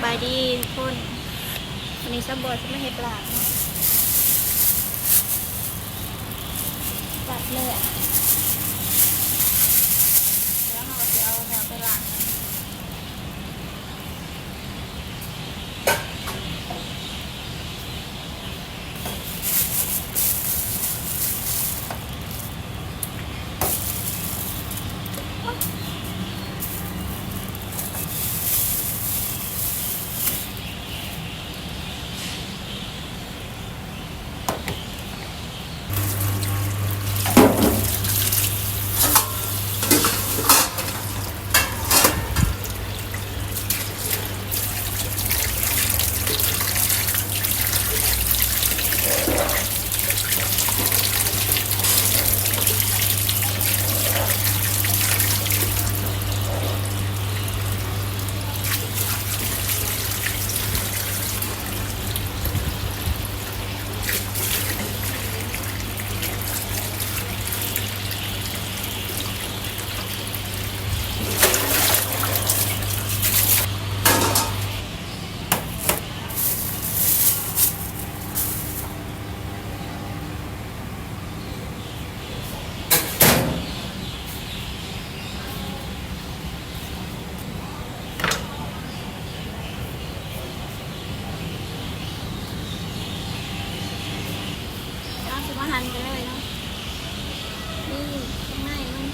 ສະບາຍດີທຸກຄົນ, ວັນນີ້ຊາວບອຍຊິມາເຮັດລາບເນາະ, ລາບເນື້ອ. ແລ້ວເຮົາກໍຊິເອົາເນື້ອໄປລ້າງ. ເຮົາຊິມາຫັນກັນເລີຍເນາະ, ນີ້ ຂ້າງໃນມັນ.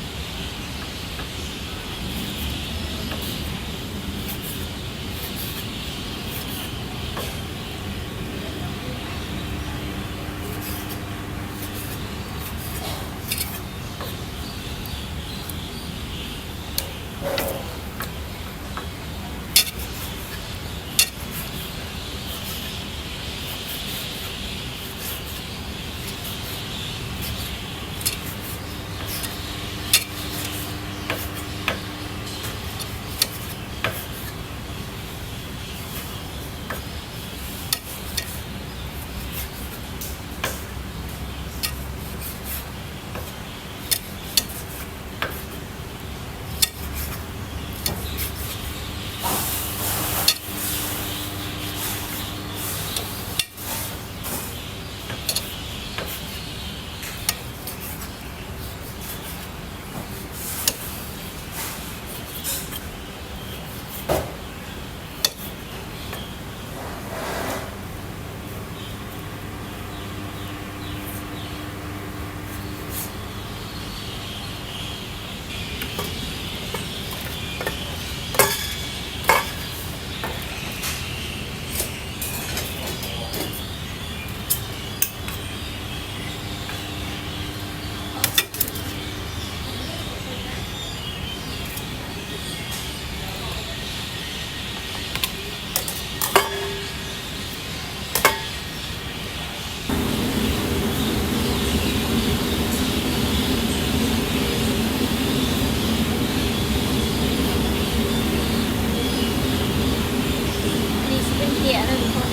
ອັນນີ້ຊິເປັນເຈ້ຍເດີທຸກຄົນ,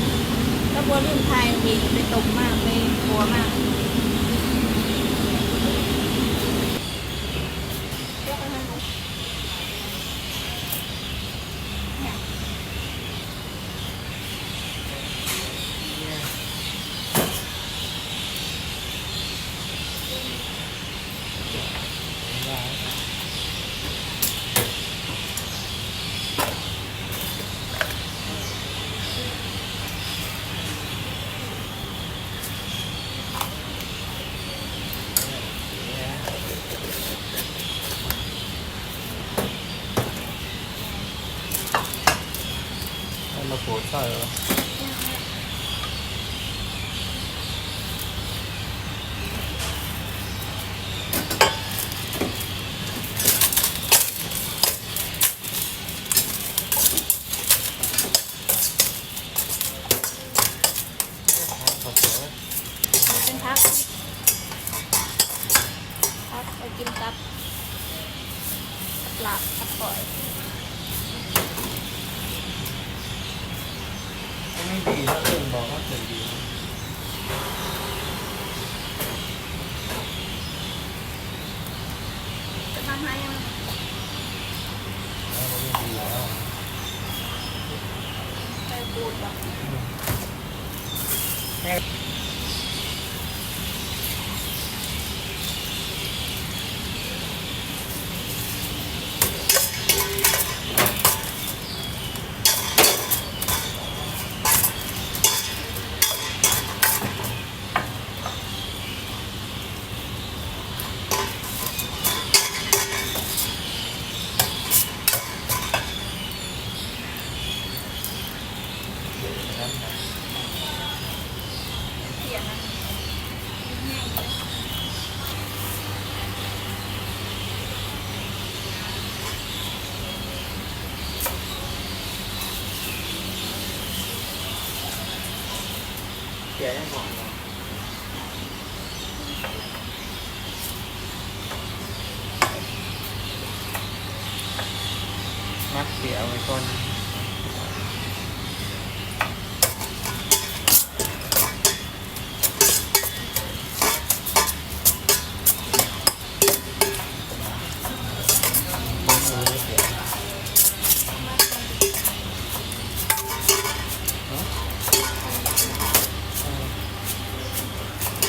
ກໍບໍ່ລືມຖ່າຍເດ້ ໄປຕົ້ມມາ ໄປຂົ້ວມາ. ໃຫ້ມາໂພດໃສ່ເນາະ. ເປັນຜັກ ຜັກໄປກິນກັບ ກັບລາບ ກັບກ້ອຍ. ມັນມີບີເນາະ ເຄື່ອງບອກວ່າເຄື່ອງບີ. ຈະມາຫາຫຍັງ? ເອີ ບໍ່ມີບີແລ້ວ. ເກືອຍັງຫອມຢູ່. ໝັກເກືອໄວ້ກ່ອນ.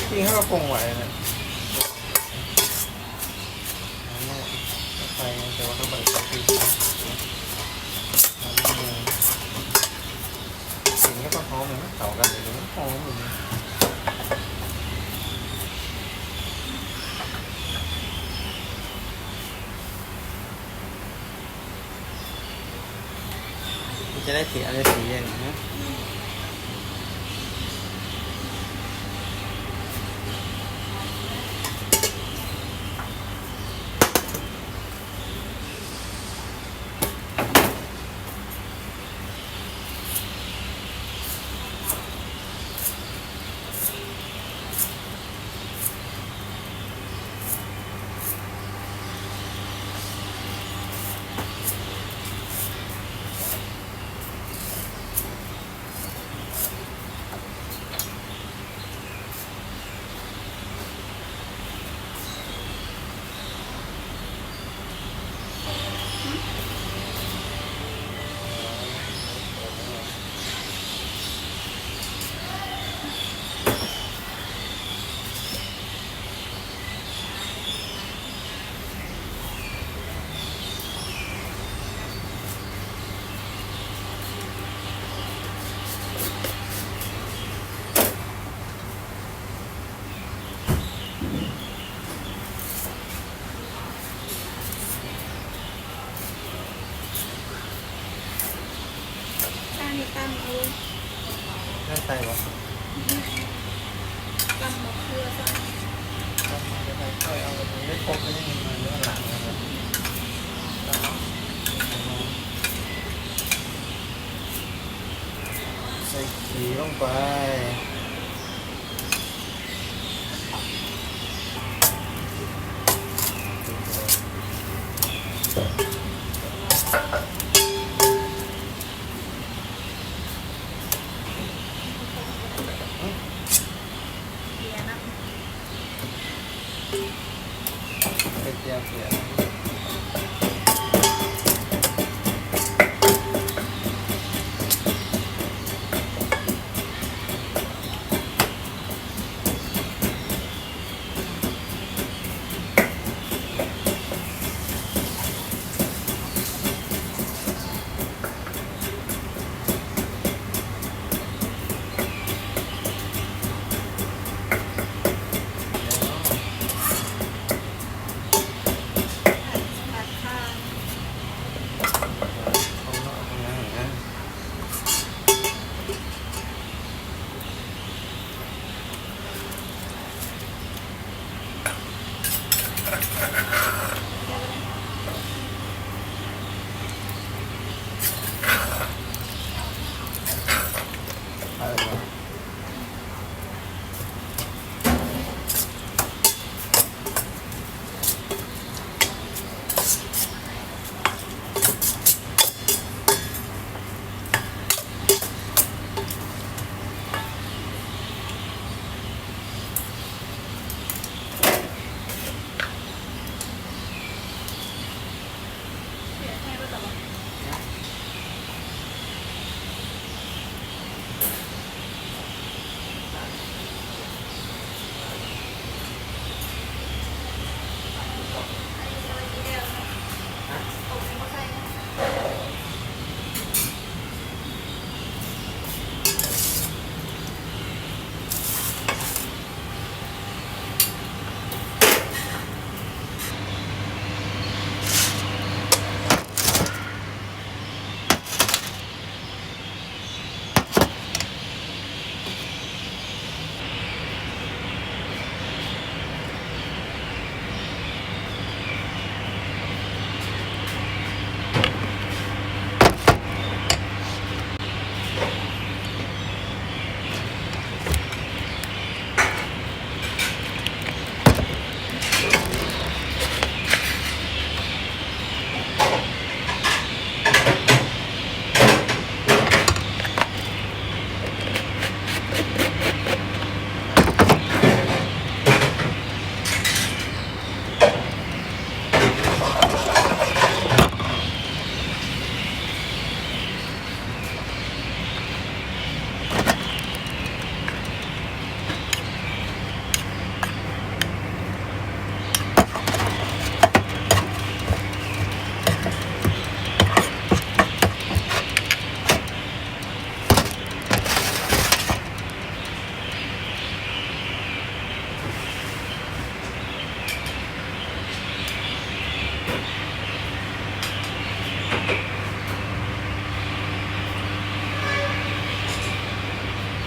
ຈິງເຮົາກໍປຸງໄວ້ແຫຼະ ອັນນີ້ໃສ່ ແຕ່ວ່າເຮົາບໍ່ໄດ້ໃສ່ ກິ່ນກັບຜັກຫອມນີ້ມັນເຂົ້າກັນດີ ມັນຫອມດີ. ມັນຈະໄດ້ເຂດອັນໃດສີແດງນະ. ອັນນີ້ຕຳເອົາ ແລ້ວໃສ່ບໍ່? ຕຳໝາກເຂືອໃສ່ ຕຳໝາກເຂືອໃສ່ ຄ່ອຍເອົາ ເຮັດຄົບໄປນີ້ ເອົາຫຼັງ ໃສ່ຂີ້ລົງໄປ. ເກືອນຳ ເກືອ ເກືອ.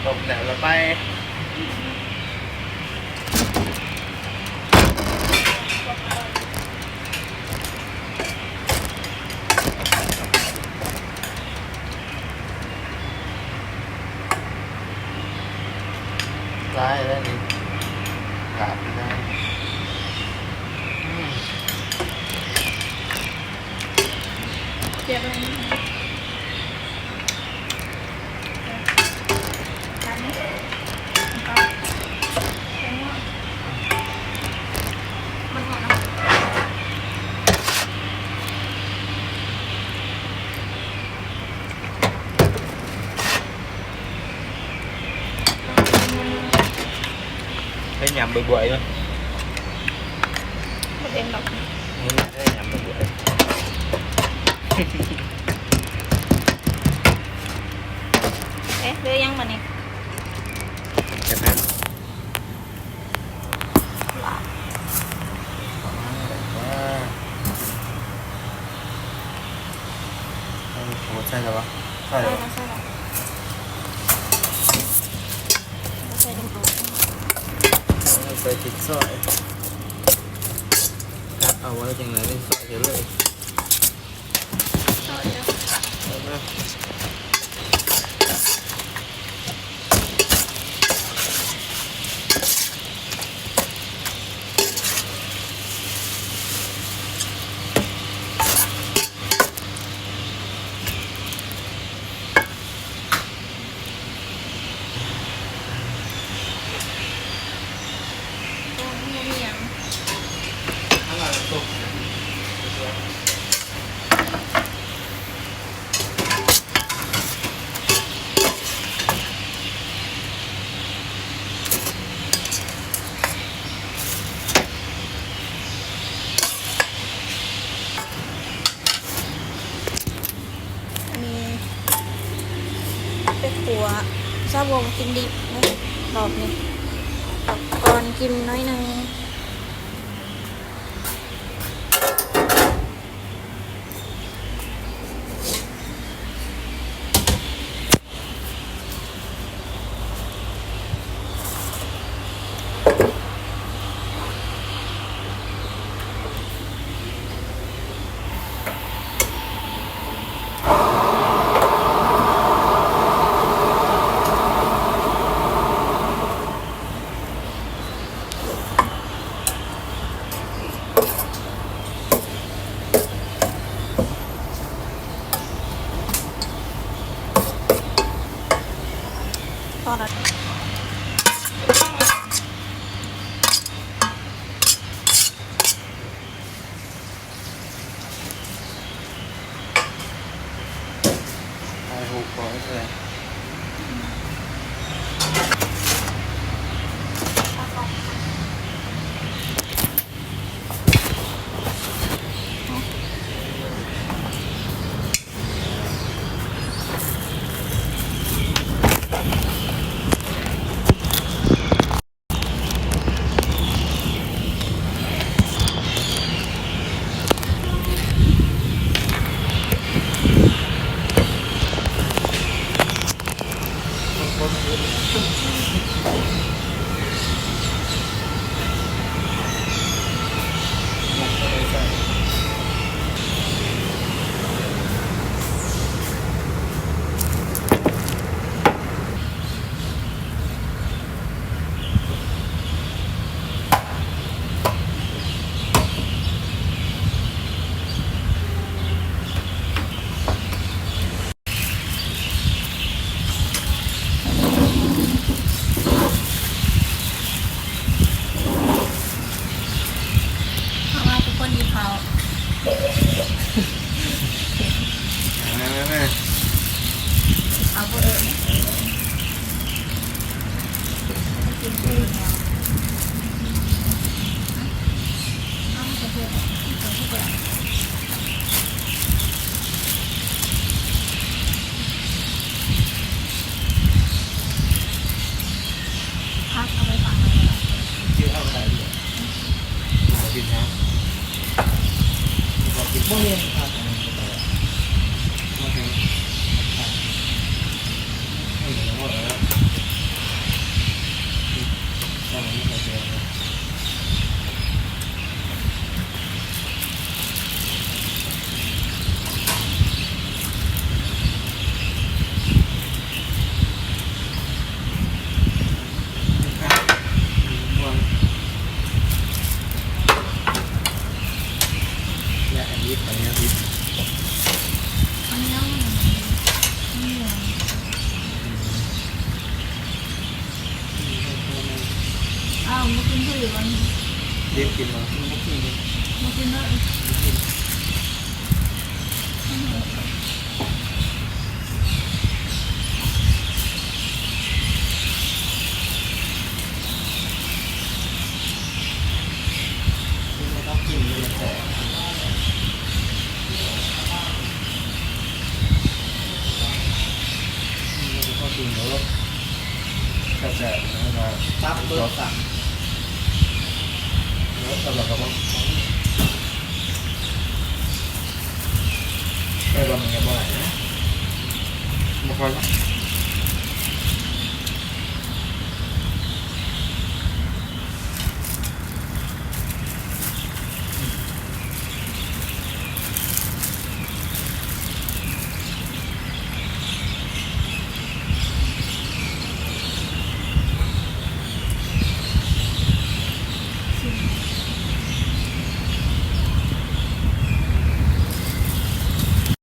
ຕົ້ມແລ້ວລະໄປ ຫຼາຍແລ້ວນີ້ ຫຼາຍຢູ່ແລ້ວ ອືມ ເຈັບໄວ້ນີ້ ໄດ້ຍຳບ່ອຍໆເນາະ ບໍ່ເປັນດອກ ໄດ້ຍຳບ່ອຍໆ ເອີ ເຫຼືອຫຍັງບາດນີ້ ປະມານນີ້ແຫຼະ ເອີ ໂອ້ ໃສ່ແລ້ວວະ ໃສ່ແລ້ວ ໃສ່ແລ້ວ ໃສ່ແລ້ວ ໃສ່ແລ້ວ ໃສ່ຕິດຊອຍ ຕັດເອົາໄວ້ຈັ່ງໃດ ຊອຍເຮັດເລີຍ. ອັນນີ້ໄປຂົ້ວ ຊາວບົວກິນດິບເນາະ ລອບນີ້ ກັບກ່ອນກິນໜ້ອຍໜຶ່ງ. ພໍແລ້ວ. ຖ່າຍຮູບບໍ່ເທື່ອ. ດິບກິນບໍ່? ບໍ່ກິນເດ້. ບໍ່ກິນເນາະ. ບໍ່ກິນ. ກິນແລ້ວຕ້ອງກິນ ມັນແສບ. ອືມ ມັນກໍພໍກິນຢູ່ ແຕ່ແສບ ແຕ່ວ່າ ຕັບເບິດ ເອີ ສຳລັບກະເພາະ ແຕ່ວ່າມັນກໍບໍ່ຫຼາຍນະ ບໍ່ຄ່ອຍເນາະ.